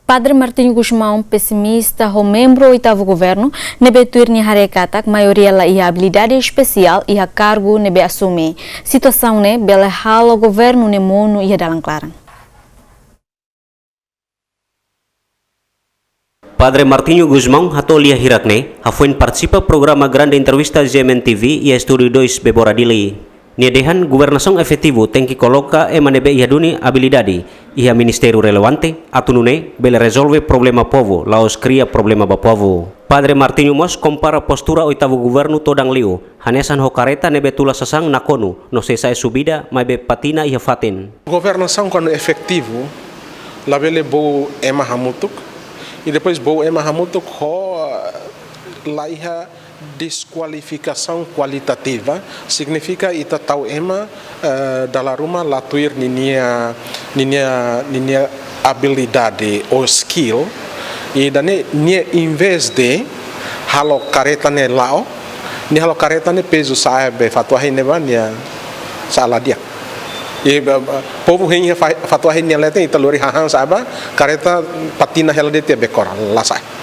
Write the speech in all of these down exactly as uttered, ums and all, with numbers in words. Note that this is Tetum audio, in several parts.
Padre Martinho Gusmão pesimista ho membru oitavu governu ne'ebé tuir nia haree katak maioria la iha abilidade espesiál iha kargu ne'ebé asume. Situasaun ne'e bele halo governu ne'e monu iha dalan klaran. Padre Martinho Gusmão hato'o lia hirak ne'e hafoin partisipa programa Grande Entrevista G M N T V iha Estúdiu dois Bebora Dili. Nia dehan governasaun efetivu tenke koloka ema ne'ebé iha duni abilidade iha ministériu relevante, atu nune'e bele rezolve problema povu, la'ós kria problema ba povu. Padre Martinho mós kompara postura oitavu governu todan liu, hanesan ho kareta ne'ebé tula sasán nakonu, no sei sa'e subida, maibé patina iha fatin. Governasaun kuandu efetivu, labele boot ema hamutuk, i depois boot ema hamutuk ho, eh, la iha deskualifikasaun kualitativa, signifika ita tau ema, eh, dala ruma la tuir ninia, ninia, ninia abilidade ou skill, i ida-ne'e nia invés de halo kareta ne'e la'o, nia halo kareta ne'e pezu sa'e be fatua hine ba nia sala dia. I ba, ba, povu hein fa-, fatua hine nia leten ita lori hahán sa'e ba kareta patina hela de'it iha bekor, la sa'e.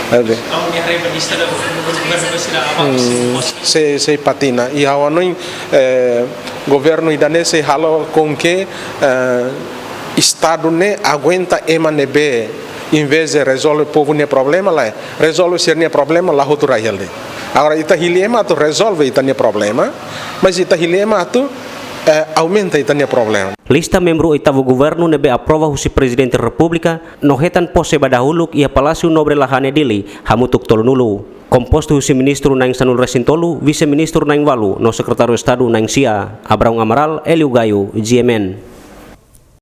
Oke. Aun nia reba lista da governu, governu sira apa Hmm, sih? Sei, sei patina. I ha'u hanoin, eh, governu ida-ne'e sei halo com que, eh, Estadu ne'e aguenta ema ne'ebé, em vez de rezolve povu nia problema, lae, rezolve sira-nia problema la hotu rai hela de'it. Agora, ita hili ema atu rezolve ita-nia problema, mas ita hili ema atu, eh, aumenta ita-nia problema. Lista membru oitavu governu ne'ebé aprova husi Prezidente Repúblika no hetan pose ba dahuluk iha Palásiu Nobre Lahane Dili, hamutuk tolunulu. Kompostu husi ministru na'in sanulu-resin-tolu, vise-ministru na'in ualu, no sekretáriu Estadu na'in sia, Abraão Amaral, Hélio Gaio, G M N.